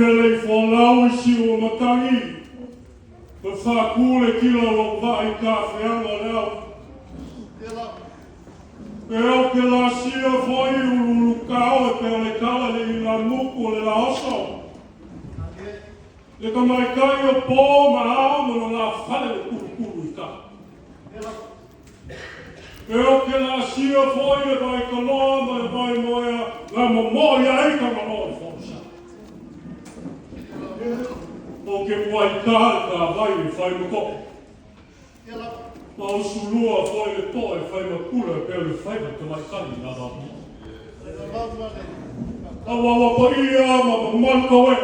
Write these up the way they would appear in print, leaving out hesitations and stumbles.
pele i folau i siu o matagi, ma faatu le tila o lou vaa i tafeaga o le ao. E ou te lasia foi uluulutao e pei o le tala i le ilamutu o le laoso, le tamaitai o po ma ao ma lo la fale o tulutulu i tala. E ou te laasia foi le vaitaloa ma le vaimoea na momoo i ai Tagaloa o le Folasaga. Ou te muai ta le tavai e fai ma to'o, ma usulua foi le to'o e fai ma pula e pei o le faiva i tamaitai i Alataua. Aua ua paia ma mamalu tauee,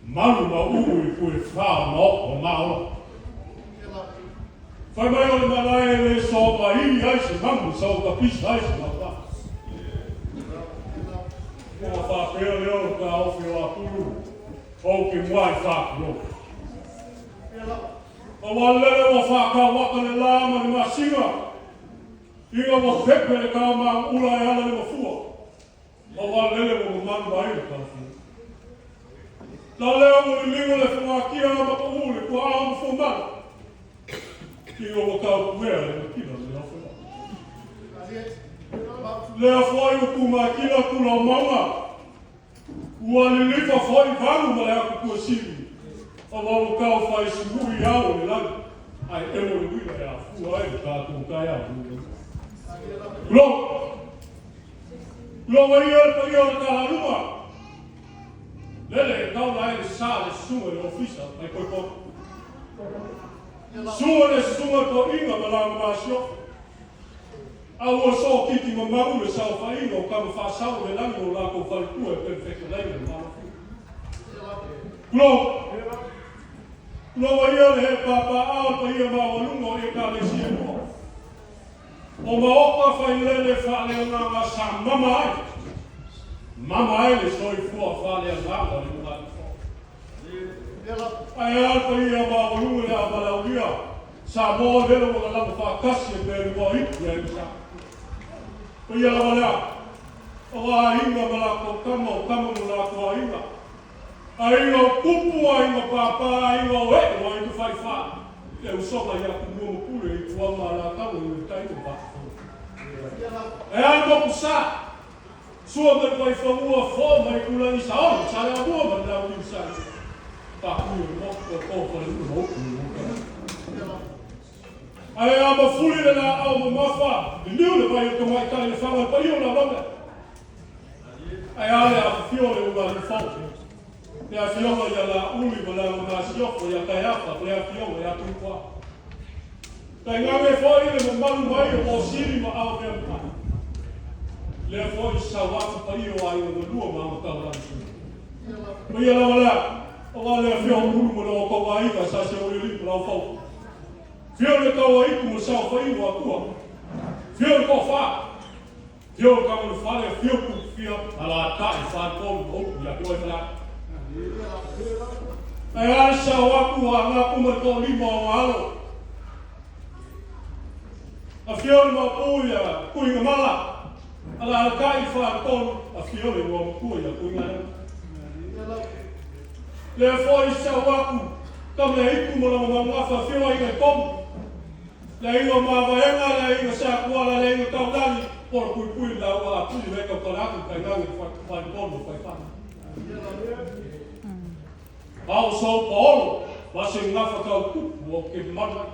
malu ma uu i pue fa o maoto o maola. Fai mai o le malae e le somaili ai se manu, sautapisa ai se mauvaa. Ona faapea lea o le taofi o Apulu, ou te muai faatulou. Aua lele ua faatauata le la ma le masina, ina ua pepe le taomanuula e ala le mafua, aua lele ua mamalu ai le talafua. La lea ua liligo le fogatia ma pau le tuaao ma fuamala, ina ua taupuea le matila le laofela. Lea foi ua tumatila tula o mauga, ua lilifa foi valu ma le atu tuasili, aua ua taufai sului ao o le lagi, ae emo le uila e afua ai le tatou taeao. Tulou! Tulou ai ia le paia o le talaluma, lele e taula ai le sa le susuga i le ofisa mai Koikoi. Sua le susuga i toeaiina ma lana masiofo. A ua sookiki mamalu le saofaiga o tama faasao le lagi o latou faletua e pei o le fetalaiga i le Malo. Tulou! Tulou ai ia le heepapaa o le paia maualuga o Ekalesia e lua. O maota failele faaleagaga sa mama ai, mama ai le soifua faaleagaga o le Ugaalifo. Ae a le paia maualuga i le avalaulia, Samoa lele ua lalago faatasi e pei o le ipu ia Iusa. Paia lava lea, o aiga ma latou tama, o tama ma latou aiga, aiga o tupu, aiga pāpā, aiga o ee, o aiga faifā, le usoga ia Tumua ma Pule, Ituau ma Alataua, i le tai o Vaafufono. Ae a le motu sa, sua mai Vaifanua, fo mai Tulagi Saole, Saleaaumua ma le Launiu Saelua, Pāpui o le motu, Tootoo o Falelua ma upu i le Uta. Ae a mafuli le laau mamafa, liliu le vai o tamaitai le faga le paia o lalole. Ae a le afifio o le Ugaalifou, le afioga ia Laauli ma lana masiofo ia Kaeafa ma le afioga ia Tuipuaa. Tainane foi le mamalu mai o Mosili ma Aoteamutai. Lea foi sau atu paia o aiga galua ma Agataulagi. Paia lava lea, aua le afio o Ulu ma lo outou aiga sa se olioli ma lau fau. Fio le tau a itu ma saofaiga o Atua. Fio le toafa. Fio le tama o le fale, fio Tupufia, alaalatai faletolu ma upu ia te oe Faleata. Ae a le sao atu a Agapu ma le toalima o ona alo. Afio le Maopu ia Tuigamala, alaalatai faletolu, afio le Igoamatua ia Tuigalega. Lea foi sau atu tama e itu ma lana maugafa, afio aiga e tolu. Le aiga o Mavaega, le aiga Satuala, le aiga Taulagi, po o le Puipui le laua Apuli le tautala atu i tainane le faletolu o Faifale. A o sou paolo ma se gafa tau tupu ou te malu ai.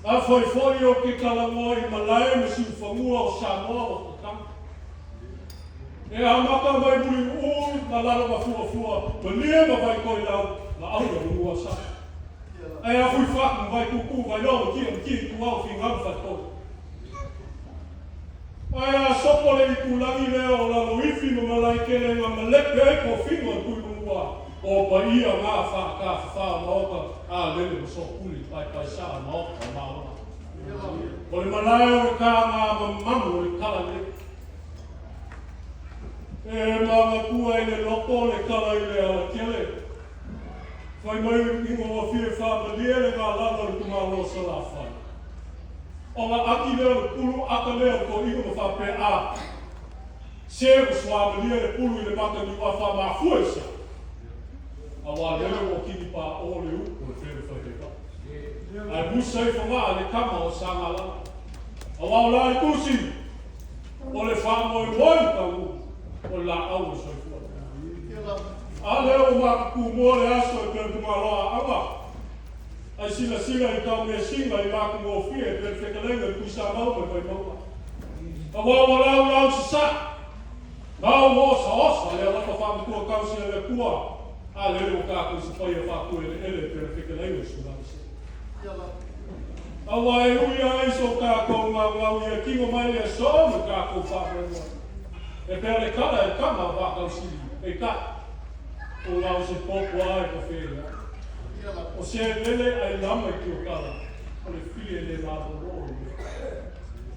A foi foi ou te talanoa i malae ma siufanua o Samoa ua tatala. E amata mai Mulimu'u ma lalo mafuafua, malie ma Vaitoelau ma aula ma Nuuausala. Ae a Fuifatu ma Vaituutuu, Vailoa ma Tia ma Tia Ituau, Finau ma Faletolu. Ae a sopo le itulagi lea o Laloifi ma Malaetele na malepe ai tofiga o le Tuimanua, o paia na faatafafa o maota a lele ma soopuli i paepaesaa o maota o Maola. O le malae o le tāga mamalu o le talalelei. E manatua i le loto le tala i le alatele. Fai mai ina ua fia faamalie le galala o le tamaloa Salafai. Ona ati lea o le pulu ata lea o toeaina ma faapea, A! Se ua suamalie le pulu i le mata niuafa mafua i se a? Auā lele ua kinipaʻō le upu o le Felofailevaa. Ae musa ifo gaa le kama o Sagalala. Auā o la i tusi, o le faamoemoe i taunuu, o le laau o le soifua. A lea ua makukumoa le aso e pei o le tugaloa aʻaga, ai silasila i taumeasina i matugofie e pei o le fetalaiga i Tuisamau ma le Vaimauga. Aua ua laulau sasaa, gau ua osaosa le alofa faamatua tausi a le Atua, a lele ua tatou sapaia faatueleele e pei o le fetalaiga i Sulamese. Aua e ui lava i so tatou gaugau ia tino mai le aso ma tatou faamoemoe, e pei o le tala e le tama a Vaatausili, peitai, o na o se popo lava e tafeaiai. O se lele ai lama i Tiotala, o le fili e le malolo i le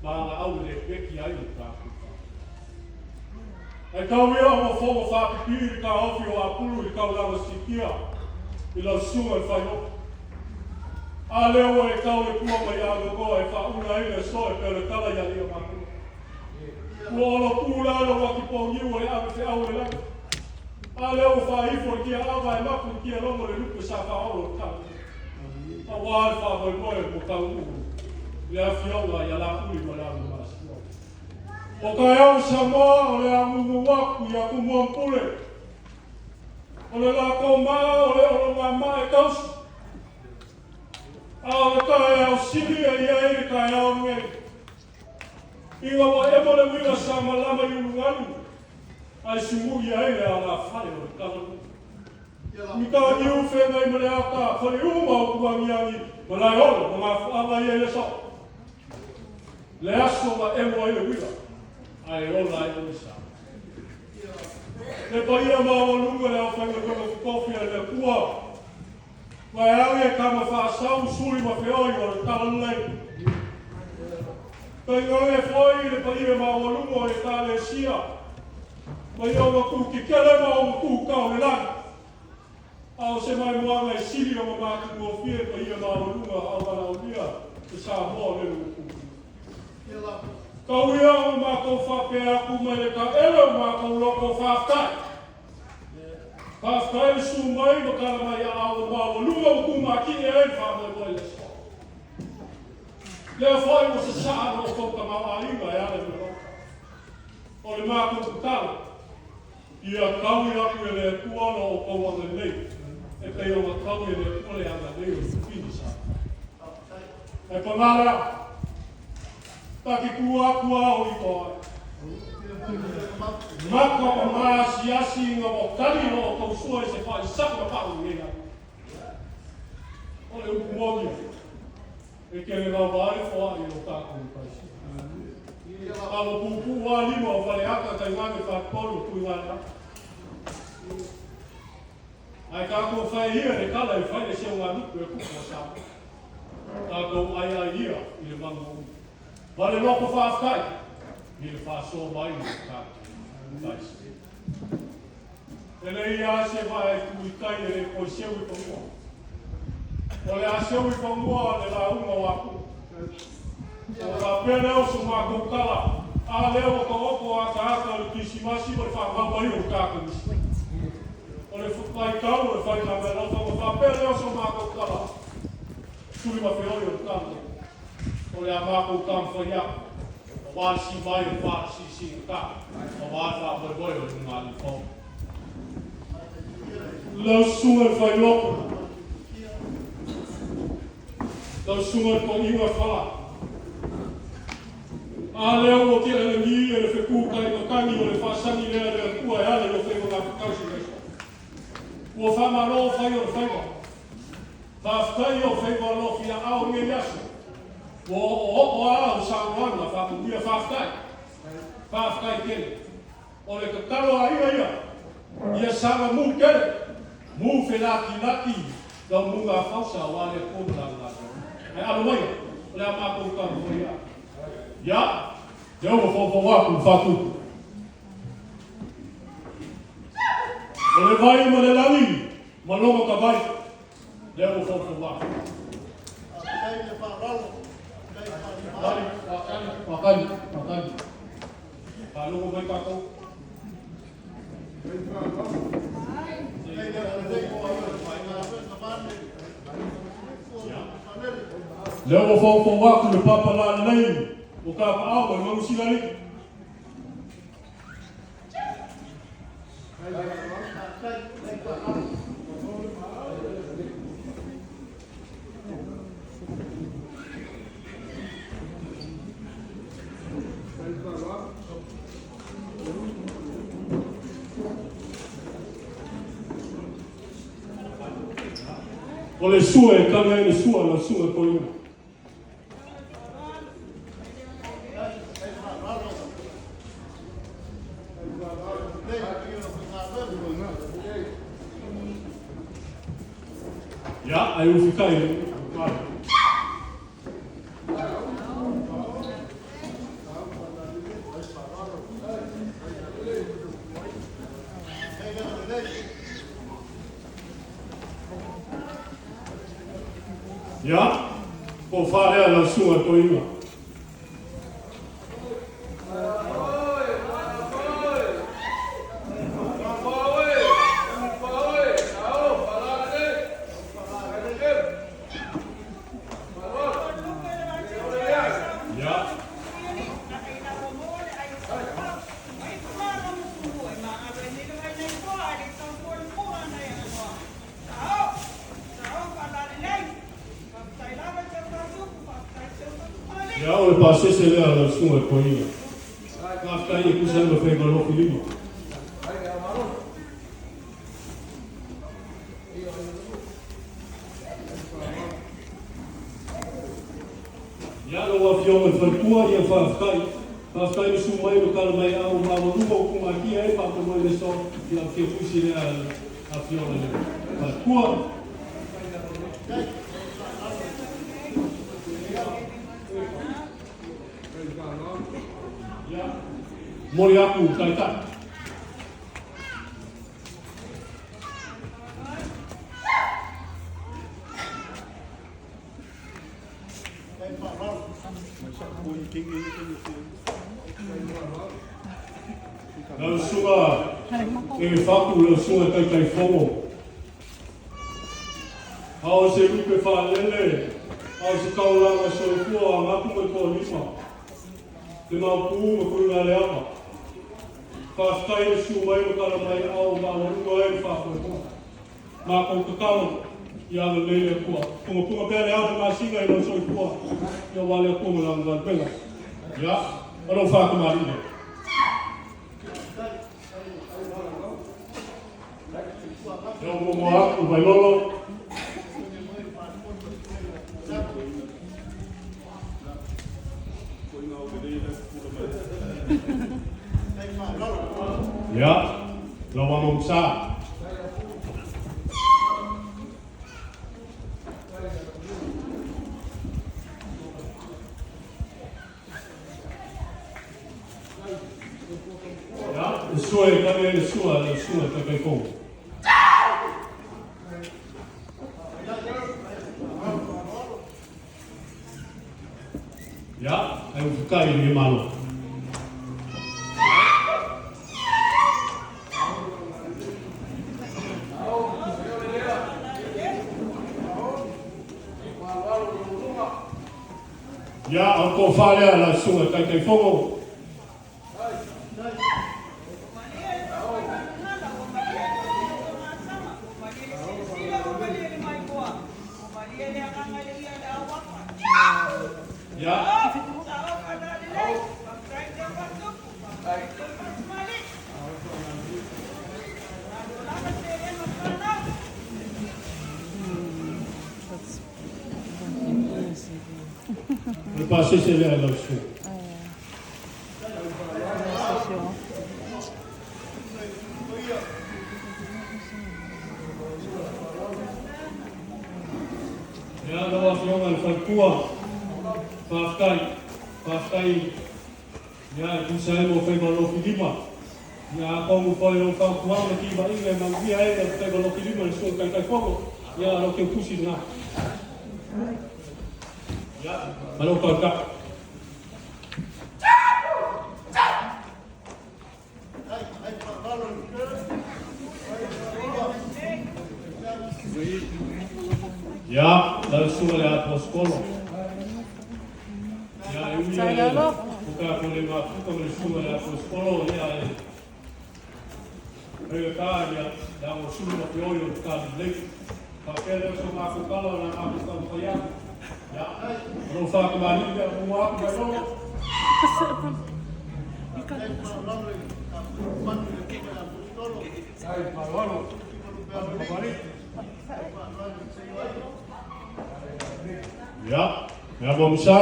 valaau e le peki ai le tatou fale. Ae tau ia ua fono faapipii le taofi o Apulu i le taulaga siitia i lau susuga i le Failoko. A lea ua e tau le pua mai Agogoa e faaula ai le aso e pei o le tala i alii o matua. Ua olo pū la lou ati pouniu o le ave feau o le lagi. A lea ua faaifo i tiaava e mapu i tialogo le lupe sa faaolo o le tala. Aua le faamoemoe ua taunuu i le afioga ia Laauli ma Lealumaasiua. O taeao o Samoa o le a mumu aku i Atumua ma Pule. O le latou maa o le ologa e tausi. A o le taeao sili e i ai le taeao lenei. Ina ua emo le uila sa malama i ulugalu, ae sumuia ai le alafale o le talaluu. Mataniu feagai ma le ata, faleuma o Puagiagi ma Laeolo ma mafuaaga ia i le sao. Le aso na emo ai le uila, ae ola ai oe sa. Le paia maualuga le aufaigaluega totofi a le Atua, vaeane tama faasau suli ma feoi o le talalelei. Tainane foi le paia maualuga o Ekalesia, mai ona tu kekele ma ona tu tau le lagi. A o se maimoaga e sili ona matagofie paia maualuga a o valaaulia le Samoa o lele ua puipui. Tau ia ona matou faapea atu mai le taele o matou loko faafetai. Faafetai le susu mai ma tala mai aao maualuga ua tumatie ai le faamoemoe i le aso. Lea foi ua sasaa lo outou tamaoaiga e ala i le Maota. O le matou tatalo, ia taui atu e le Atua lo outou agalelei, e pei ona taui e le Atua le agalelei o le fafine Samoa. Ae paga lea, ta te tu atu a o i toa ai. Maka ma maasiasi ina ua tali lo outou sua i se faaisaga ma pau i lenei aso. O le upu moni, e tele lava ai foai o tatou Ekalesia. A ua puupuu lava lima o Faleata, tainane Faletolu, Tuigalea. Ae tatou fae ia le tala i fai le seugalupe o tupu o Samoa. Tatou aiai ia i le manu o uli. Ma le loko faafetai i le faasoa mai o tatou Ekalesia. E leai lava se vaa e tu i tai e le toe seu i fanua. O le a seu i fanua le lauga o Atua. Ona faapea lea o so matou tala, a lea ua taoto ataata o le Kirisimasi ma le faamau mai o le tatou misi. O le vaitau o le faigamealofa ona faapea lea o so matou tala, suli ma feoi o le tala, o le a matou taumafai atu, aua le sii mai o le faalesiisigata, aua le faamoemoe o le luga fou. Lau susuga i le Failoko, lau susuga i le Toeaina Fala, a lea ua tea lagi e le fetu taimatagi o le faasagi lea a le Atua e ala i o faiva gafatausi i le aso. Ua faamalo fai o le faiva. Faafetai i ou faiva alofi aao i lenei aso. Ua oooo lava au saunoaga faamanuia. Faafetai. Faafetai tele. O le tatalo a ia ia, ia saga mu tele, mu felatilati lau muga fausa aua le Atua ma lana galuega. Ae alo maia, o le a matou taumafai atu. Ia, lea ua foufou atu le faatupu. O le vai ma le lagi, ma logo ka vai, lea ua foufou atu. Faatali, faatali, faatali. Faalogo mai tatou. Lea ua foufou atu le papa lalelei o Kapaau mai Manusilalii. O le sua e kali ai le sua lau susuga i toeaina. Ia, ai ufikai le Malo. Ia, tofa lea lau susuga i le toeaina. Ia. Ia, o le pasese lea a lau susuga i le toeaina. Faafetai e tusa ai ma faiva lofi lima. Ia, lau Afioga i le Faletua, ia faafetai. Faafetai le susu mai ma tala mai au ma maualuga ua tumatia ai faamoemoe i le aso. Ia, o le fia tusi lea a le Afioga i le Faletua. Ia, momoli atu taitai. Lau susuga e Faku, lau susuga Taitaifono, a o se lupe faalele, a o se taulaga soifua a gatu mai toalima, le maopu ma Tuigaleava. Faafetai le susu mai ma tala mai au maualuga ai le faafoefoe. Matou tatalo ia agalelei le Atua. Pungapunga pea le ao ma masina i lou soifua aua le Atua ma lana galuega. Ia, o lou faatamalii lea. Ia o muamua atu Vailolo. Ia, lau Amamusa. Ia, le sua e kali ai le sua, le sua e taitaifono. Ia, ai ufukai i le Malo. Ia, o le tofa lea lau susuga i le Taitaifono. Ia. O le pasese lea lau susuga. Ia, lau Afioga i le Faletua, faafetai, faafetai, ia, e tusa ai mo faiva lofi lima. Ia, atonu foi o lou fautuaga ma timaiga e manuia ai le faiva lofi lima i le Susuga Taitaifono, ia, o lau teutusi lena. Ia, ma lou tautai. Ia, lau susuga le Aposetolo. Ia, e ui e o tatou le mafuta ma le susuga le Aposetolo, ia e faiga ia, le agosulu ma feoi o le talalelei. Faapea lea o so matou tala o le a matou taumafai atu. Ia, o lou whakamalii lea mua atu mai lolo. Ai, faaaloalo. Ia, mea mo misa.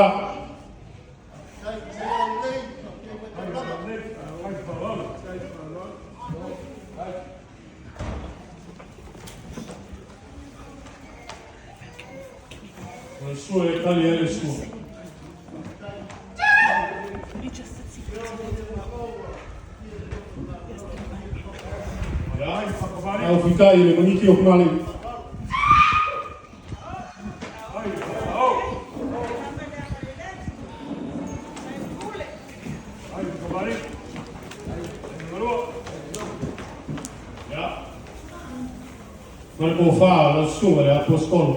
O le sua e tali ai le sua. Ia, au fitai le maniki o kumale. Ia. Ma le pōwha, la susuga le Aposetolo.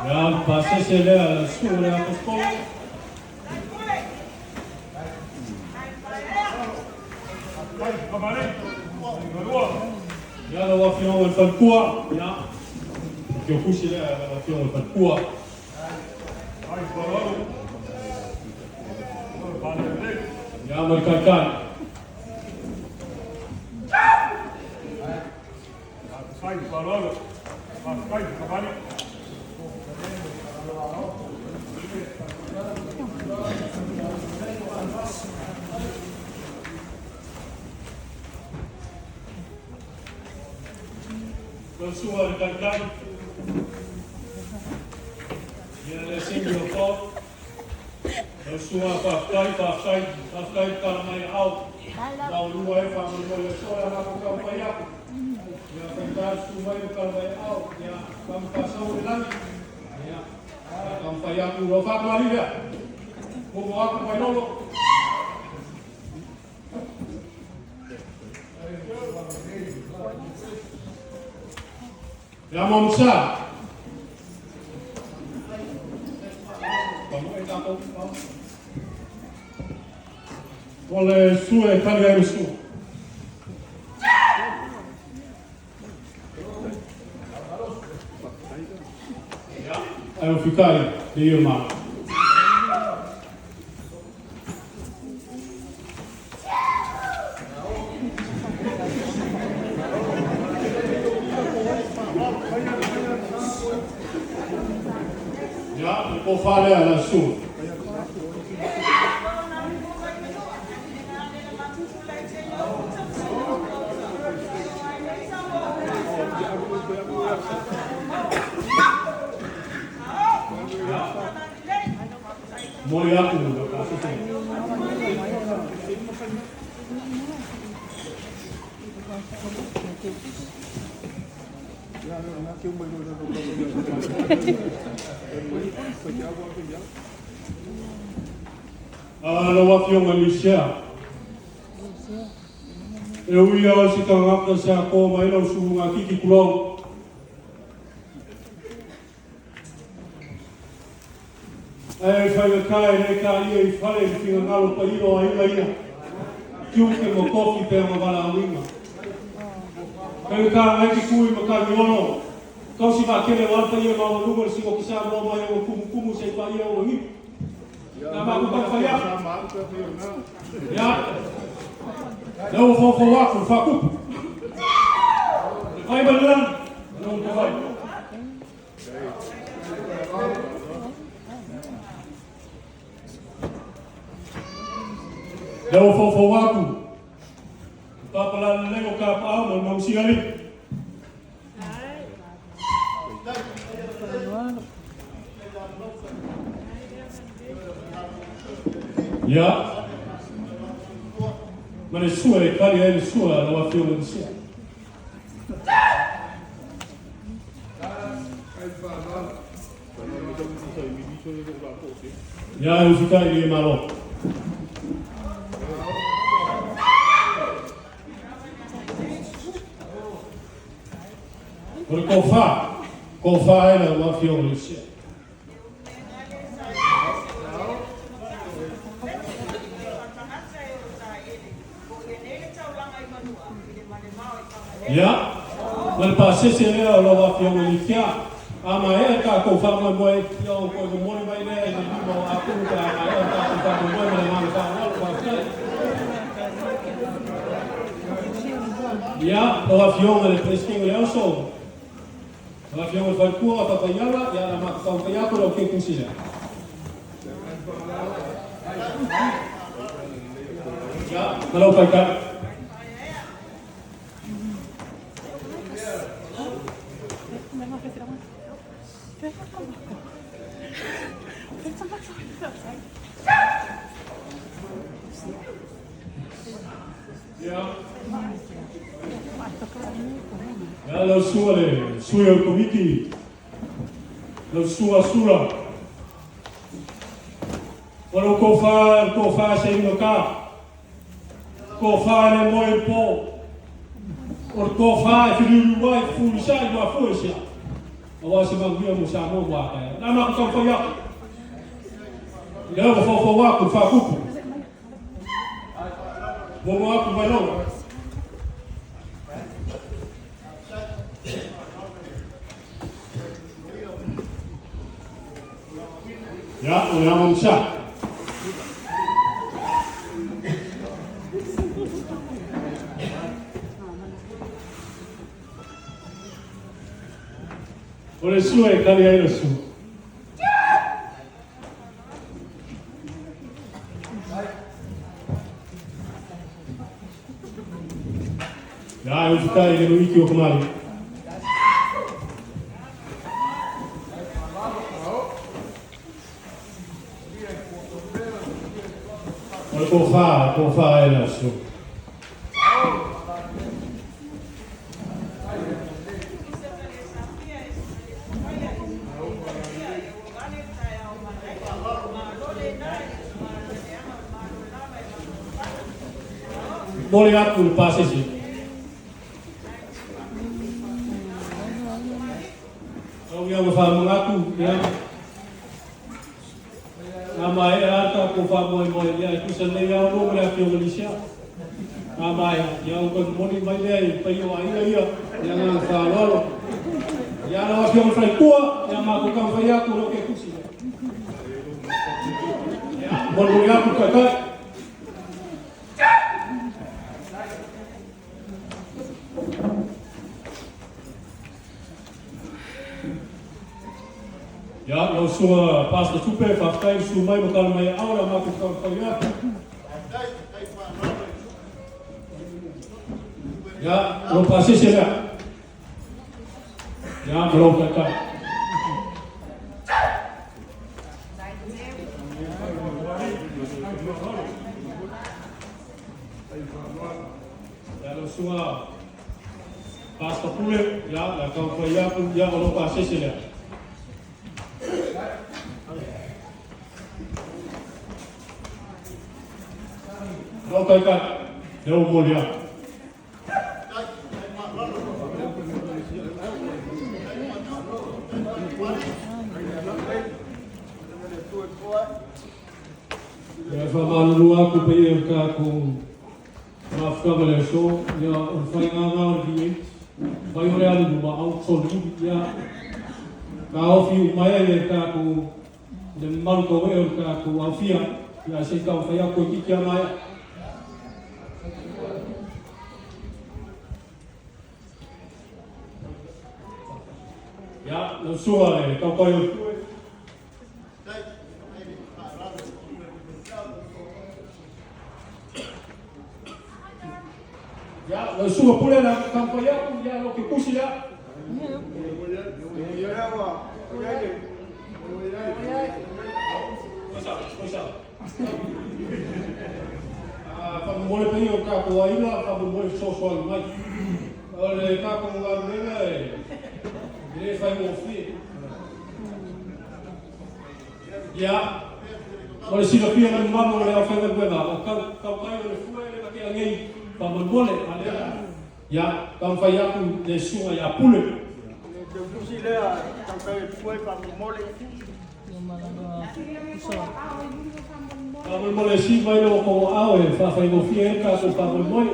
Ia, pasese lea la susuga le Aposetolo. Ia, lau afioga i le faletua. Ia, o fusi lea lau afioga i le faletua. Ia, ma le taitai. Lau susuga i le taitai. Ia, le Assembly of God. Lau susuga faafetai, faafetai, faafetai le tala mai au. Lau lua e whaamuli le soa a matou taumafai atu. Ia, faigata le susu mai ma tala mai au. Ia, taumafasau le lagi. Ia, taumafai atu lau whaakamali lea. Momo atu mai lolo. Ia mo msa. Pamu e tātou. O le sua e tali ai le sua. Ia, ai o fitai, le ia ma. Ia, le pōwha lea la sua. Moli atu le pasese. Lau afioga Lucia. E ui au si tangata se a kō mai lau suhunga kiki kulou. Ai whai kai le ka ia i whare i whinga ngalo pa iro a ila ia. Kiu ke mo kofi pe ma wala awinga. Kai ka ngai ki kui ma ka ono. Kau si wha kele wal pa ia ma lunga le singo ki sa mo mai o kumu kumu se pa ia o ngi. Nā ma ku ka whai atu. Ia. Lau o fo wako wha kupu. Whai ma le langi. Lau te whai. Lau o fo wako. Papa la le o ka pa mo mo singali. Ia. Ma le sua e kali ai le sua lau afioga i le sia. Ia e ufitai i le malo. O le kofa, kofa ai lau afioga i le sia. Ia, ma le pasese lea o lau afioga i le Kia, a maea le tatou faamoemoe, ia ou toe momoli mai lea i le 5 o Aperila pe a maea le tatou faamoemoe ma le agaga faaaloalo. Faafetai. Ia, lau afioga i le Peresetene o le Aso, lau afioga i le Faletua Papaiala, ia o le a matou taumafai atu lau kekusi lea. Ia, ma lau taitai. Ia, ia lau sua le sui o le komiti, lau sua sula. O lau tofa, le tofa se inoka. Tofa e le moe i le po. O le tofa e filiuliu ai, fefulisai ma afua i se a. Aua se manuia mo Samoa mo a taeao. Na matou taumafai atu. Lea ua faufau atu le faatupu. Momo atu Vailoga. Ia, o le amo sa. O le sua e kali ai le sua. Ia, e ufitai i le luiki o kamali. O le tofa, tofa e le aso. Momoli atu le pasese. Lau ia ma faamanatu, ia. A maea lava le tatou faamoemoe, ia e tusa lelei lava oulua ma le afioga i Lisia. A maea, ia ou toe momoli mai lea i le paia o aiga ia, i le agaga faaaloalo. Ia lau afioga i le faletua, ia matou taumafai atu lau ketusi lea. Ia, molimoli atu le taitai. Ia, lau susuga Pastor Tupe, faafetai le susu mai ma tala mai aao le a matou taumafai atu. Ia, o lou pasese lea. Ia, ma lou taitai. Ia, lau susuga Pastor Pule, ia, le a taumafai atu, ia, o lou pasese lea. Lau taitai, lea ua momoli atu. Ia, e faamalulu atu paia i le tatou mafutaga i le aso, ia, o le faiga lena o le V8, fai o le alu i luma, au toli, ia, taofi uma ai e tatou le mamalu tauee o le tatou aofia, ia, ae se i taumafai atu toeitiiti lava maea. Ia, lau susuga le tautai o le pue. Ia, lau susuga Pule le taumafai atu, ia, lau ketusi lea. Oisa, oisa. Faamolemole paia o tatou aiga, faamolemole fesoasoani mai. O le tatou galuega e le faigofie. Ia, mo le silafia e le mamalu o le aufaigaluega, o tautai o le fue le na tea nei, faamolemole, a lea, ia, taumafai atu le susuga ia Pule. Faamolemole sii mai lo outou aao e faafaigofie ai le tatou faamoemoe.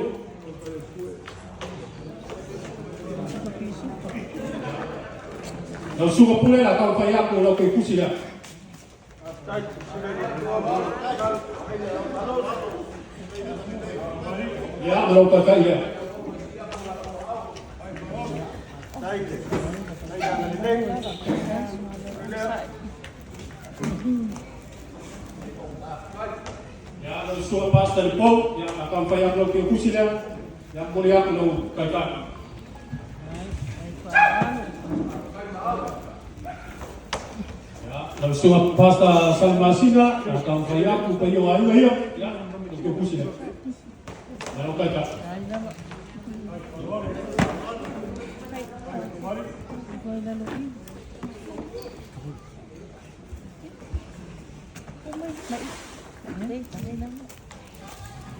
Lau susuga Pule, la taumafai atu lau keikusi lea. Ia, ma lau taitai lea. Ia, lau susuga Pastor Lepou, ia, la taumafai atu lau keikusi lea. Ia, momoli atu lau taitai. Ia, lau susuga Pastor Salmasina, la taumafai atu paia o aiga ia. Ia, lau keikusi lea. Ma lau taitai.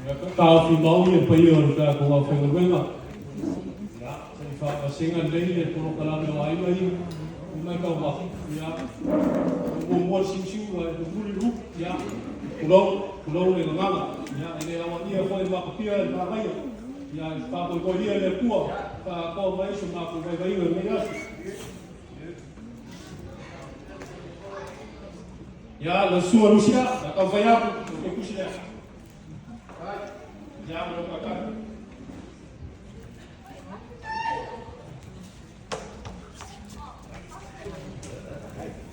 Ia, taofi mau le paia o le tatou aufaigaluega. Ia, se i faavasega lelei le polokalame o aiga ia, i mai taumafa. Ia, muamua le siusiu ae mulimuli le upu. Ia, tulou, tulou le gagana. Ia, e le aoaia foi le matapia e le manaia. Ia, e faamoemoe ia le Atua, faaatoa mai so matou vaivaiga i lenei aso. Ia, lau susuga Lucia, ia taumafai atu, lau keikusi lea. Ia, ma lau taitai.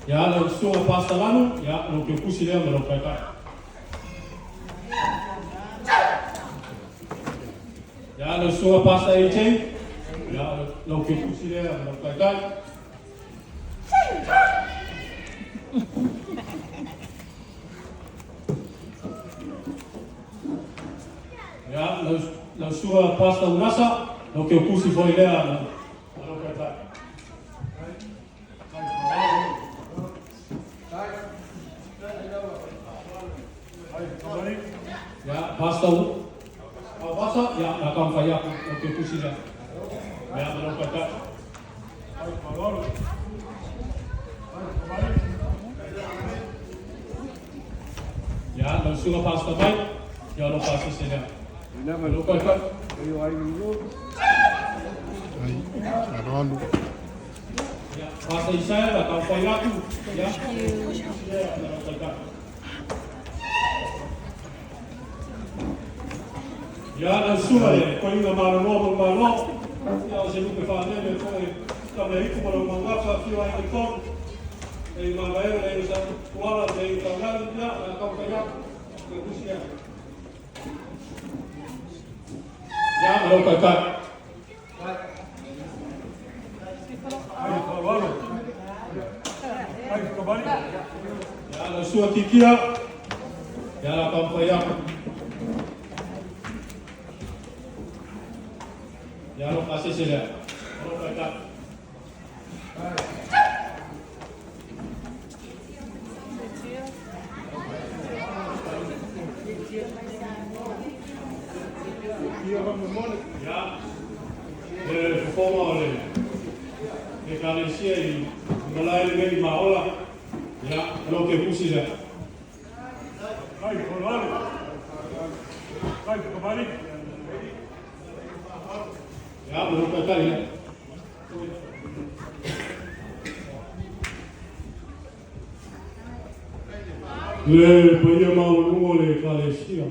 Ia, lau susuga Pastor Lanu, ia, lau keikusi lea ma lau taitai. Ia, lau susuga Pastor AJ, ia, lau keikusi lea ma lau taitai. Ia, lau susuga Pastor Unasa, lau keikusi foi lea ma lau taitai. Ia, Pastor Auvasa, ia, la taumafai atu lau keikusi lea. Ia, ma lau taitai. Ia, lau susuga Pastor Mike, ia, lau pasese lea. Ma lau taitai. Ia, Pastor Isaia, la taumafai atu, ia, keikusi lea ma lau taitai. Ia, lau susuga le Toeaina Maloloa ma le Malo, ia, o se lupe faalele foi Tamaitu ma lau maugata, afio aiga i tolu, le Mamaela, le Sa Tuala, le Taulagi, ia, la taumafai atu, keikusi lea. Ia, ma lau taitai. Ia, lau susuga Titia, ia, la taumafai atu. Ia, lau pasese lea. Ma lau taitai. Ia, le fofoga o le ekalesia i malae lenei i Maola, ia, lau keikusi lea. Ia, ma lau taitai lea. Le paia maualuga o le ekalesia.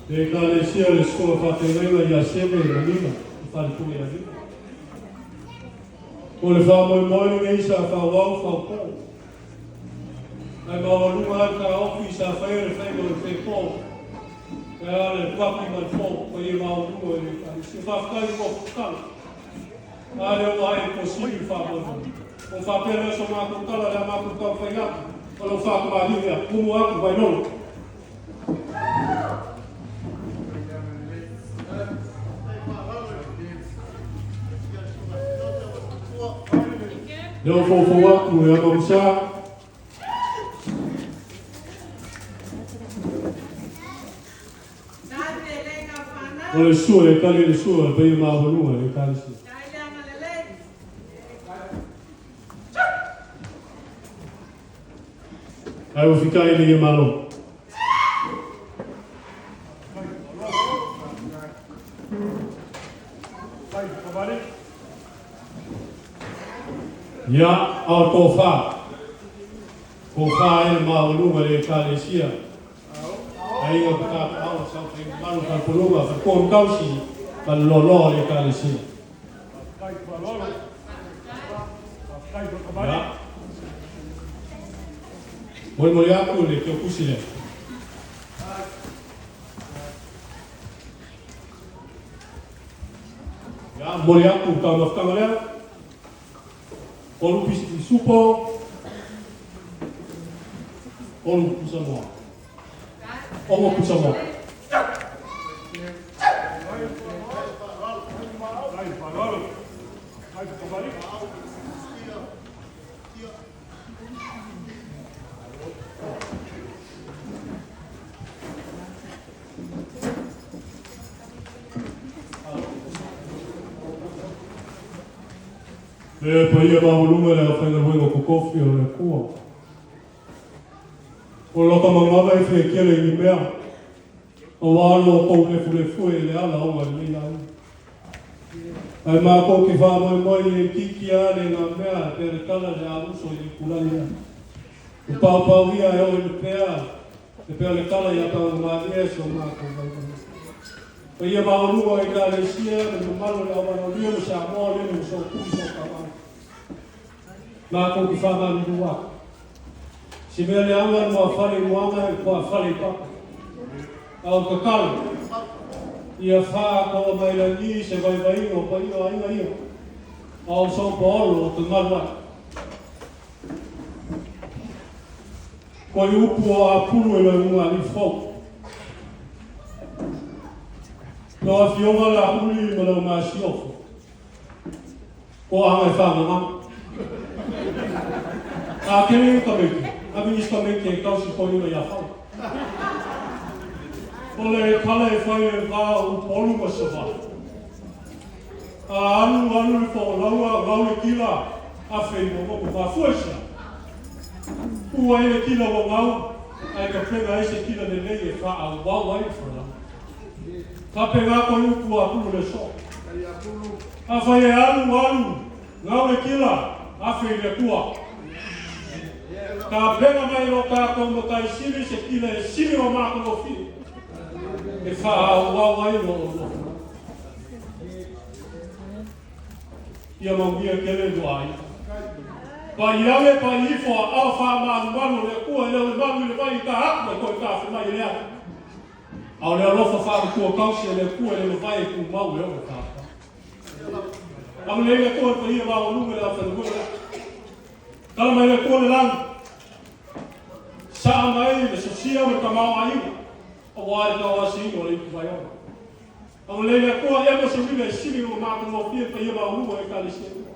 Le ekalesia le susuga faafeagaiga ia Seme ma Nina, le falepule ia Nina. O le faamoemoe lenei sa faaauau faaopoo. Ae maualuga lava le taofi sa faia le faiga o le fepo. E a le tuapi ma le fo, paia maualuga o le ekalesia. Faafetai mo tatalo. A lea ua ai e posili le faamoemoe. O faapea lea so matou tala le a matou taumafai atu. O lau faakamaliu lea, muamua atu Vailolo. Lea ua foufou atu e Amagusa. O le sua e tali le sua, le paia maualuga i le Ekalesia. Ae ua fitai le ia malo. Ia, a o tofa. Tofa ai le maualuga i le Ekalesia. Aiga o Patapaau, Saofaiga Mamalu, Falepoluga, Faletonu Tausi ma le loaloa o le Ekalesia. Ia. Molimoli atu le teukusi lea. Ia, momoli atu le taumafataga lea. Tolu pisi supo, tolu pusa moa. Ono pusa moa. Le paia maualuga i le aufaigaluega totofi o le Atua. O lota manava e fia tele i ni mea, aua lo outou lefulefu e le ala ona i lenei aiga. Ae matou te faamoemoe e itiiti lava le ngā mea pea le tala le auso i le itulagi lea. O paopao ia e oo i le pea, e pea le tala ia taugamalie si o matou vaivaiga. Paia maualuga o Ekalesia ma le mamalu o le auvalaolia ma Samoa lele ua sootuli sootauau. Matou te faamalulu atu. Se mea leaga le muafale i moana e tuafale i papa. A o le tatalo, ia faaatoa mai lagi se vaivaiga o paia o aiga ia, a o Sopaolo o te galu ai. Koi upu o Apulu e loe uga alii fou. Lau Afioga Lauli ma lau Masiofo, ko aga e whangangan. A kele i tamaiti, a mi isi tamaiti e tausi toina ia whau. O le kala e whai e vā o Upolu ma Savaii. A alu alu le fo'olaua gau le kila afe i magogo mafua i se a? Ua ai le kila ua gau ae tapena ai se kila lelei e faaauau ai le folau. Tapena koe upu a Pulu le soo. Afai e alu alu gau le kila afe i le Atua. Tapena mai lo tatou matai sili se kila e sili o matagofie e faaauau ai lo olua folau. Ia manuia tele lua aiga. Pai ave pai ifo aao faamalumalu o le Atua e leo le malu i le vai i ta atu mai toe tafe mai e le ao. A o le alofa faamatua tausi a le Atua e le mafai e tumau e oo tātou. Agalelei le Atua i le paia maualuga i le aufaigaluega lea. Tala mai le Atua le lagi. Saa mai le sosia ma le tamaoaiga aua le tauasiga o le ipuvaiona. Agalelei le Atua ea ma se uiga e sili ona matagofie le paia maualuga o Ekalesia uma.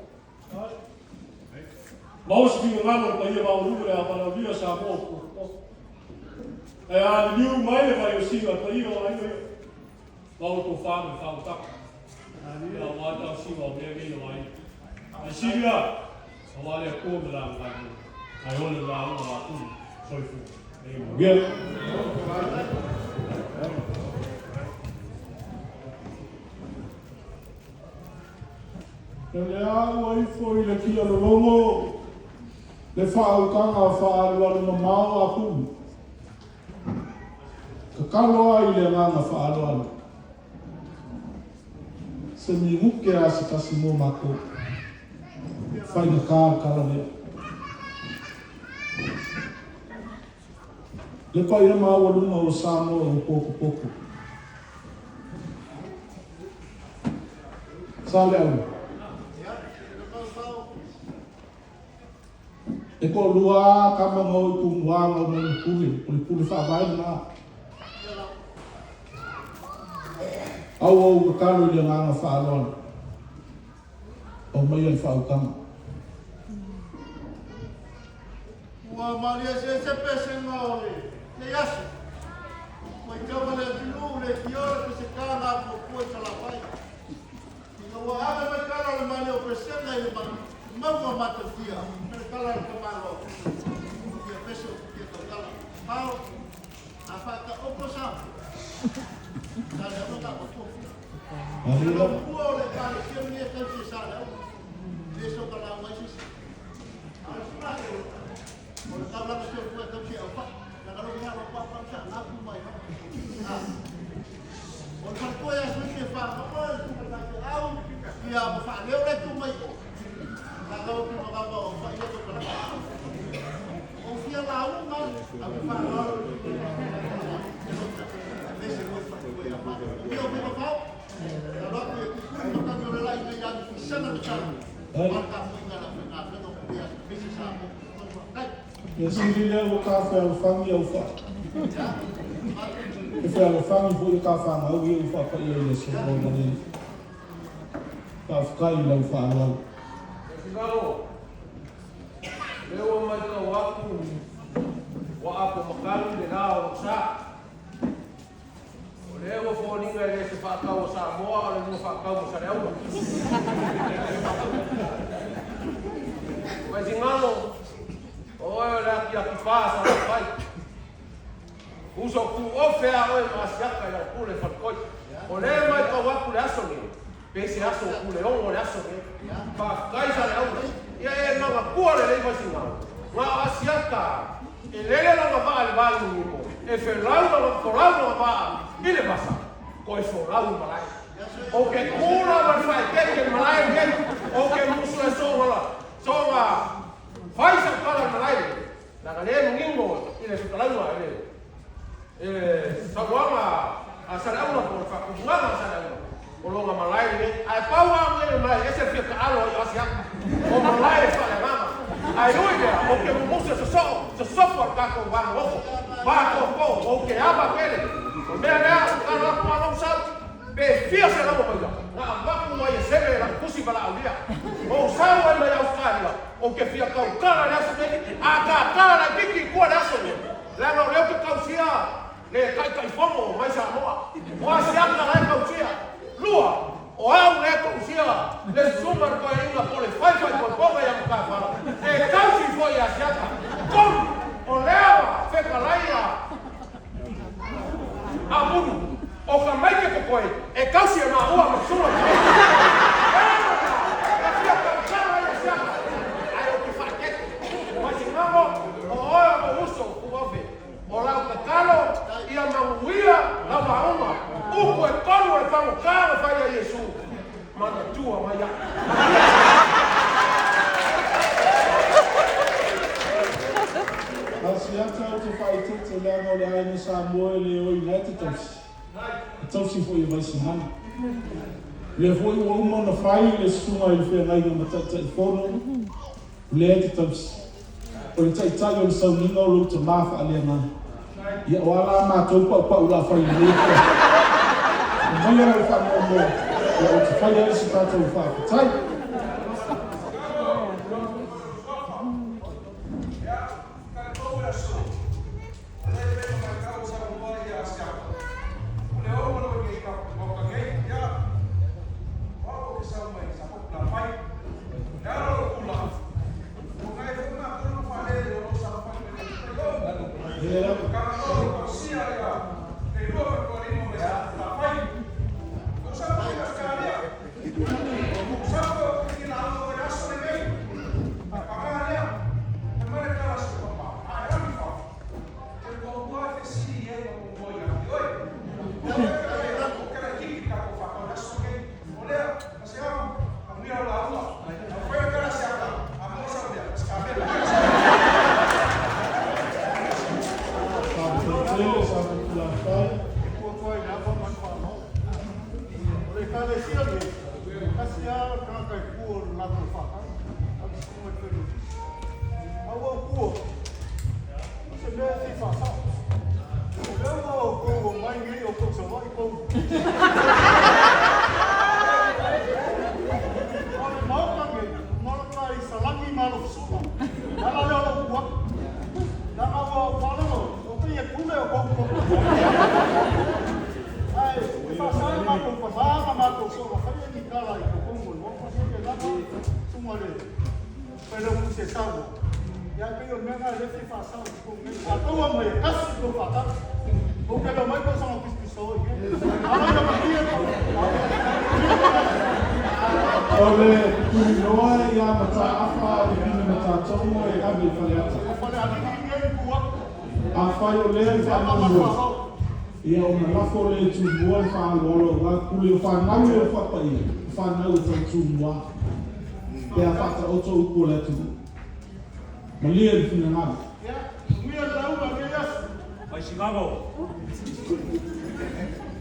Maua se finagalo o le paia maualuga i le avalaolia o Samoa o potopoto. Ae a liliu mai le vaiosiga o le paia o aiga ia, maua le tofa ma le faautaga. Ia aua le tausiga o mea nei o aiga. Ae sili la, aua le Atua ma lana galuega. Ae ola le lauga a Apulu. Soifua. Ia manuia. E le aua ifo i le kila lologo le faautaga faaalualu mamao a Pulu. Tatalo ai le agaga faaaloalo. Se minuke a se tasi mo matou. Faigata le tala lea. Le paia maualuga o Samoa ua potopoto. Saleaula. E toalua lava tama na o i Tumua na omai ma pule, o le pule faavae lena. A ua ou tatalo i le agaga faaaloalo, aumaia le faautaga. Ua malie se se pesega o lenei aso. Ua itaua le atunuu le tio le peseta na afuafua i Salafai. Ina ua ave mai tala o le malie o pesega i le mauga o Matautia, me le tala a le tamaloa ia pese o futia tautala. Pao, a faataoto sa, sa le auga ta fuafua. Malie Le lava. ua o le ekalesia lenei e tausi e Saleaula. E le sokalauga ai se isi. A o le tulafono, o le taulaga soifua e tausi e aufa'i. Leaga lou mea alofa au sa nafu mai lava. O le faletua ia Suisi e whāngaua le tū au, ia ma whaaleo le tū mai o. La gawa tu magawa o wha ia tō kalaka. O fia la unga, a me whāngaua le tū mai o. Mese mo whakatua ia whāngaua. Ia o me whao, la loa ia kukuri matagi o le lai ngai ia fisana le talo. Marka fui ngā la whai ngā whenga o ia mese sa mo. Kai. Mea sili lea ua tafealofani au faa. E fealofani foi le tafaga ia ua faapaia i le aso ma le faafetai i lau faaaloalo. Sigalo, lea ua matau atu ua apo makanu le la o lou sa. O lea ua foliga e le se faatau a Samoa a o le lua faatau ma Saleaula. Vaisigano, o oe o le akiaki pa a Salafai. Uso tu ofe a oe ma Asiata i lau pule faletoi. O lea e matau atu le aso lenei, pe se aso o Puleono le aso lenei. Faafetai Saleaula. Ia e manatua lelei Vaisigano, na o Asiata e lele lona vaa i le va i Ninipo, e felau lona, folau lona vaa i le vasa, toe folau i malae. Ou te tu lava i le faaeteete i le malae lenei, ou te musu e soona la, soona fai sau tala i le malae lenei, leaga lea e manino i le fetalaiga i le i le saunoaga a Saleaula po o le faatumuaga a Saleaula, o lona malae lenei. Ae pau lava mea i le malae, e ese le fia taalo ai o Asiata, o malae e faaleagaga. Ae ui i lea, ou te mumusu e sosoo, sosofo le tatou va nonofo, va tootoo, ou te ava tele. O le mea lea, ou tala atu a lou sau, pe fia se laua maia, na avatu ai e sele e lau tusi valaaulia. Ou sau ai mai Ausetalia, ou te fia tautala i le aso nei, a tatala laitiiti i tua i le aso nei, leaga o lea ou te tausia le Taitaifono mai Samoa. O Asiata la e tausia. Lua, o au lea e tausia le susuga i le toeaina po o le faifaipoipoga ia Matafala, e tausi foi e Asiata. Tolu, o lea ua fetalai a Amulu, o ka maike tokoe e tausi e maua ma susuga i le toeaina. E fia tautala ai Asiata, ae ou te faaeteete. Vaisigano, o oe o lou uso, Tuaofe. O lau tatalo ia manuia lau lauga, upu e tonu o le fagota na fai ai Iesu, manatua mai au. Manuia Samoa. Asiata ou te faaeteete leaga o le aiga Samoa e le oi la e te tausi, e tausi foi e Vaisigano. O lea foi ua uma ona fai le susuga i le feagaiga ma Taitaifono, o lea e te tausi. O le taitai o le sauniga o lou tama faaleagaga. Ia o a la matou paupau o le a fai i lenei afiafi. Aumaia lau faamuamua, ia ou te faia ai se tatou faafetai. Lea lava. O le Maota nei, o Maota i Salani ma Alofisula. O le ala lea o lou tu atu. Leaga ua ou faalogologo, o paia pule o kou tonu. Ae e faasa e matou tama ma matou soalafaia ni tala i totonu o le Maota nei, leaga susuga i le Failautusi e saunoa, ia ae pei o le mea lena lea e fia faasao i totonu nei. A outou omai e tasi le tou faatali, tou te le omai tou saga pisopisoi i mea. Alo ia malie le O le tuliloa ia Mataafa o le pine Matatogo e ave i Faleata. Afai o lea i faamoemoe, ia ona lafo lea i Tumua le faaaloalo aua pule o fanau e o faapaia, o fanau e tau Tumua pe a faataoto upu o le atunuu. Malie le finagalo. Faisigano.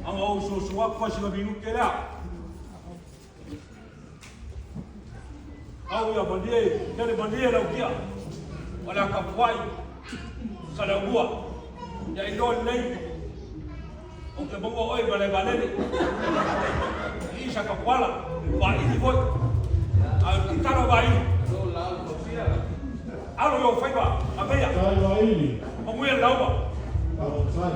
Aga ou susu atu faisiga minute lea. Au ia malie, tele malie lau kia. O le a tapuai, Saleaumua. Ia iloa lelei, ou te maua oe i malae vaalele. I i sa tapuala, vaili foi. A o le tatalo a Vaili, alo i ou faiva, ameia. Tai Vaili. Manuia le lauga. Faafetai.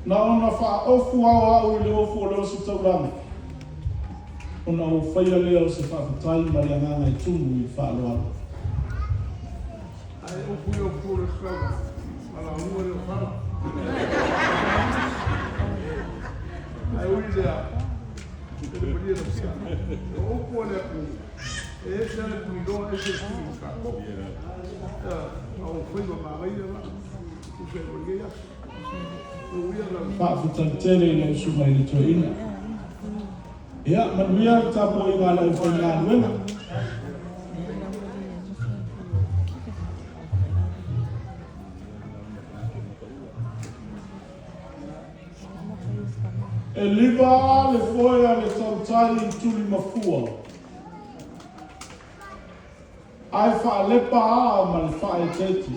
Na ona faaofu ao au i le ofu o le ositaulaga, ona ou faia lea o se faafetai ma le agaga e tumu i le faaaloalo. Ae upu i ofu o le ositaulaga, ma lauga le ofala. Ae ui i lea, e le malie lau sia. O upu a le atunuu, e ese lava le tuliloa ese le tuli o tatou. A o faiva manaia la, tusa ai ma lenei aso. Manuia lau. Faafetai tele i lau Susuga i le Toeaina. Ia, manuia le tapuaiga a le aufaigaluega. E liva le foe a le tautai i Tulimafua, ae faalepa aa ma le faaeteete.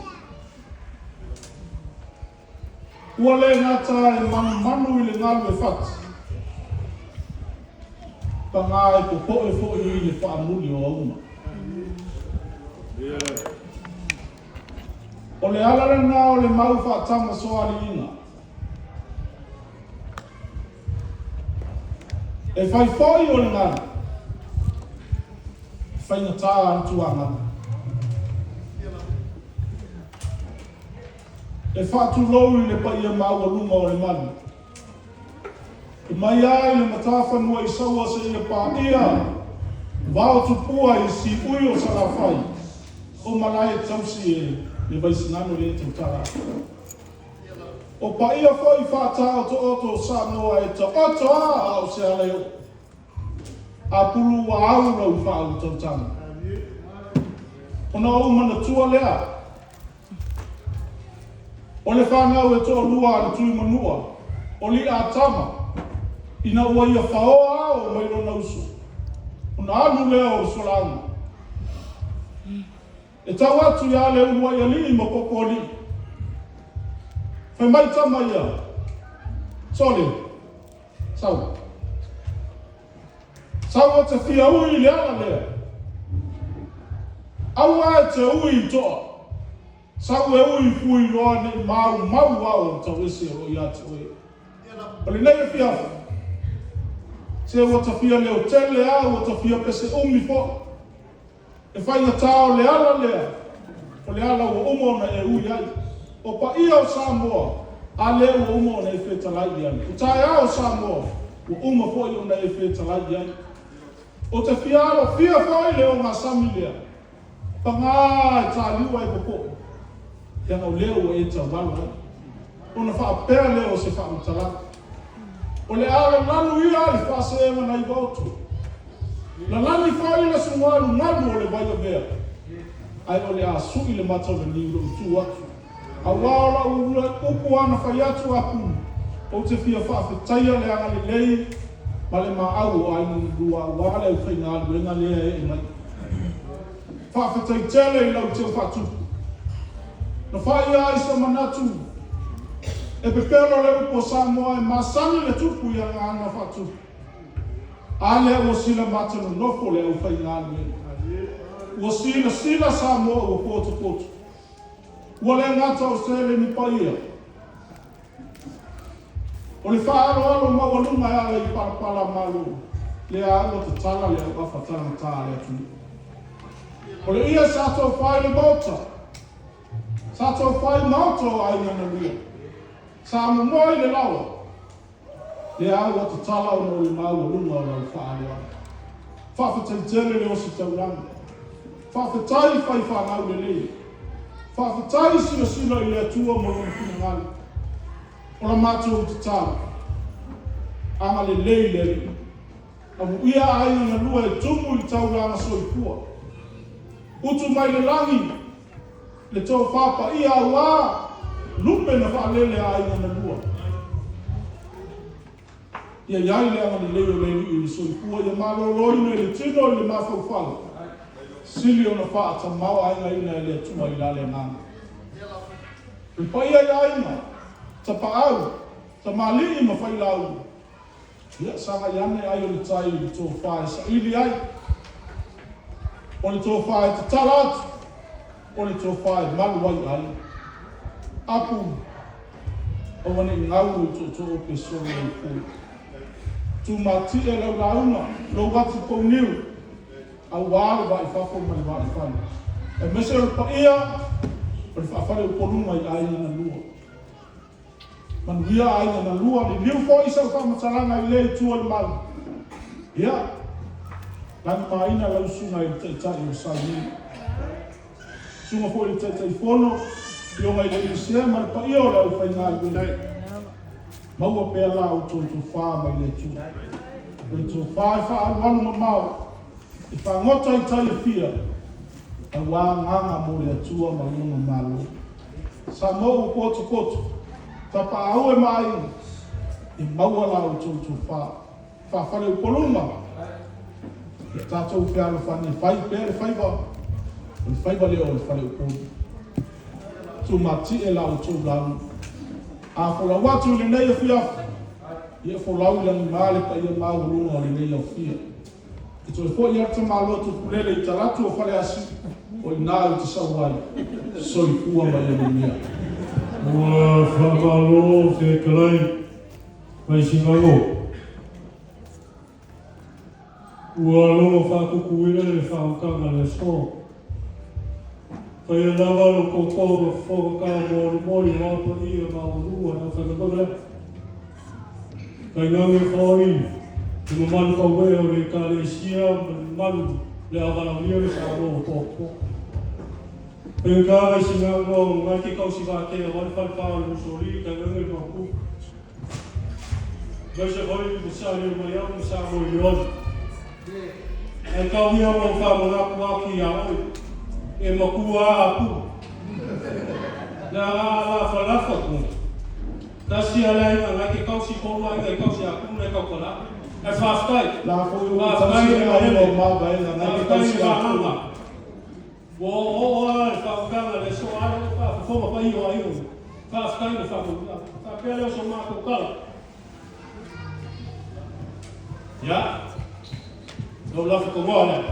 Ua le gata e manumanu i le galu e fati, paga e popoe foi i le faamuli o auma. O le ala lena o le mau faatamasoaliiga. E fai foi o le galu, e faigata le tuagana. E faatulou i le paia maualuga o le malu. E mai lava i le matafanua i Saua seia paia vao tupua i Siui o Salafai, o malae tausi e le Vaisigano le tautala atu. O paia foi faataotooto o Samoa e taoto a a o se ala e oo. Apulu ua au lau faautautaga. Ona ou manatua lea, o le fanau e toalua a le Tuimanua, o Li'atama, ina ua ia faoa ao mai lona uso, ona alu lea o le solaga. E tau atu ia Leuluaialii ma Popoalii. Fai mai tama ia, Sole, sau. Sau e te fia ui i le ala lea. Aua e te ui i toa. Sau e ui i Fuiloa nei maumau ao o le tauese o lo o ia te oe. O lenei afiafi, se ua tafia leotele a ua tafia pese umi foi. E faigata o le ala lea, o le ala ua uma ona e ui ai. O paia o Samoa, a lea ua uma ona e fetalai i ai. O taeao o Samoa, ua uma foi ona e fetalai i ai. Ou te fia alofia foi le ogasami lea, paga e taliua e popoe, leaga o lea ua e tauvalo ai. Ona faapea lea o se faamatalaga. O le a lalalu ia le faaseega nai Vaotu. Lalagi foi le sugalugalu o le vai avea, ae o le a sui le mata o le niu lou tu atu. Aua o lau upu a na fai atu a Pulu, ou te fia faafetaia le agalelei ma le maau o aiga e lua aua le aufaigaluega lea e ee mai. Faafetai tele i lau teu faatupu. Na faia ai se manatu e pepelo le upu a Samoa e masani le tupu i ana aga faatupu. A lea ua sila matanonofo le aufaigaluega. Ua silasila Samoa ua potopoto. Ua le gata o seleni paia. O le faaaloalo maualuga e ala i palapala malo, lea ua tatala le auafa talagata a le atunuu. O le ia sa tofa i le Maota, sa tofa i maota o aiga na lua, sa momoa i le laoa, lea ua tatala ona o le maualuga o lau faaaloalo. Faafetai tele le ositaulaga. Faafetai fai fanau lelei. Faafetai silasila i le Atua ma Lona finagalo. O la matou tatalo, agalelei le Alii. Amuia aiga na lua e tumu i le taulaga soifua. Utu mai le lagi le tofa paia auā lupe na faalele a aiga na lua. Ia i ai le agalelei o le Alii i le soifua, ia maloloina i le tino i le mafaufau, sili ona faatamaoaigaina e le Atua i la le agaga. Le paia i aiga, tapaau, tamalii ma failauga, ia sagai ane ai o le tai i le tofa e saili ai, o le tofa e tatala atu, o le tofa e malu ai aiga. Apu, aua ne i gau i tootoo pe solo i foe. Tumatie lau lauga, lou atu pouniu, auā le vaa i fafo ma le vaa i fale. Aemaise o le paia o le faafaleupoluga i aiga na lua. Manuia aiga na lua, liliu foi sau faamatalaga i lea itu o le malu. Ia, lagimaina lau susuga i le Taitai o Saini. Susuga foi i le Taitaifono, Afioga i le Ilisea ma le paia o le aufaigaluega. Maua pea la outou tofa mai le Atua. O le tofa e faaalualu mamao, e fagota i tai e fia, auā agaga mo le Atua ma Lona Malo. Samoa ua potopoto, tapaau e ma aiga, e maua la outou tofa. Faafaleupoluga, ia tatou fealofani e fai pea le faiva, o le faiva lea o le faleupolu. Tumatie la outou lauga. A folau atu i lenei afiafi, ia folau i lagima le paia maualuga o lenei aofia. E toe foi atu tamaloa Tupulele i talaatu o Faleasiu, o i ina ou te sau ai. Soifua ma ia manuia. Ua faamalo fetalai Vaisigano. Ua logo faakukuina le faautaga i le aso. Faia lava lo tootoo ma fofoga taumolimoli o a paia maualuga e aufaigaluega lea. Tainane foi le mamalu tauee o le Ekalesia ma le mamalu o le auvalaaulia le Samoa ua potopoto. Faigata Vaisigano nai ke tausi vatea aua le falepa o le Musolii tainane le Maopu. Aemaise foi le Salia Maiau ma Samoa Ioane. Ae tau ia ma ou faamanatu atu ia oe, e matua a Apu. Leaga a lafalafa tu, tasi a le aiga nai ke tausi tolu aiga i tausi Apu nai tautala. Ae faafetai. La foi ua Faafetai tausi le le aiga malele. o Mavaega nai ke Faafetai tausi le Apu. vagaga. Ua oooo lava le faautaga i le aso a lea ua faafofoga paia o aiga uma. Faafetai le faamanuiaga. Faapea lea o so matou tala. Ia, lou lafo togoa lea.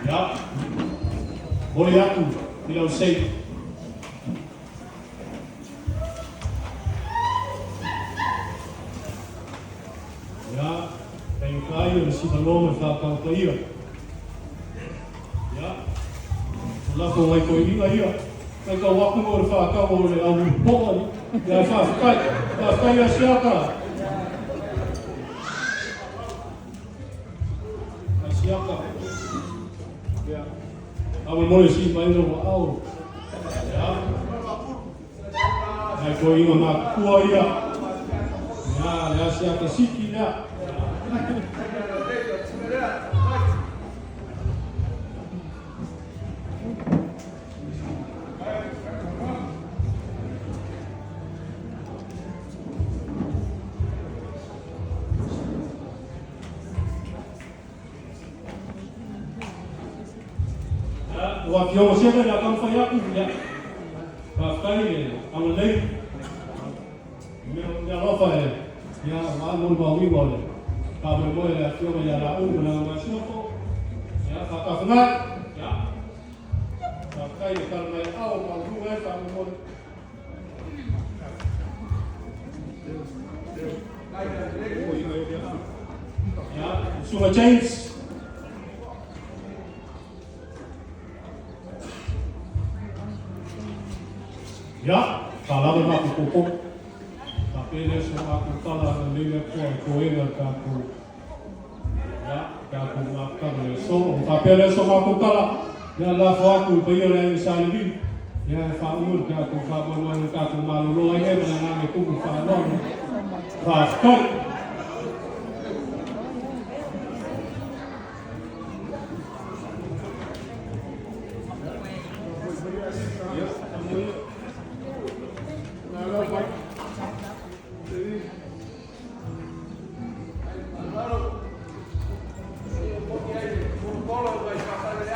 Ia, momoli atu i lau sei. Ia, faigata ai o le Sinaloa ma le faataupaia. Ia, o lafo nai toeaiina ia, nai tau atu o le faatau o le au poa ia, ae faafetai, faafetai ia Siaka. Ai Siaka. Ia, faamolemole sii mai lou aao. Ia, nai toeaiina matutua ia. Ia, le asiata siki lea. O afioga seve le a taumafai atu, ia, faafetai le agalelei. Mea alofa e, ia, ua molimauina o le faamoemoe le afioga ia Lauu ma lana masiofo. Ia, faatafagai. Ia, faafetai le tala mai ao maualuga ai faamoemoe. Ia, Susuga James. Ia, faalava le matou popo. Faapea lea so matou tala na lei le Atua i toega le tatou, ia, tatou mafutaga i le aso. Ona faapea lea so matou tala, ia, lafo atu i le paia o le aiga Sa Levi, ia, e faauma le tatou faamoemoe na tatou malolo ai lea ma le agaga e tumu i le faaaloalo. Faafetai.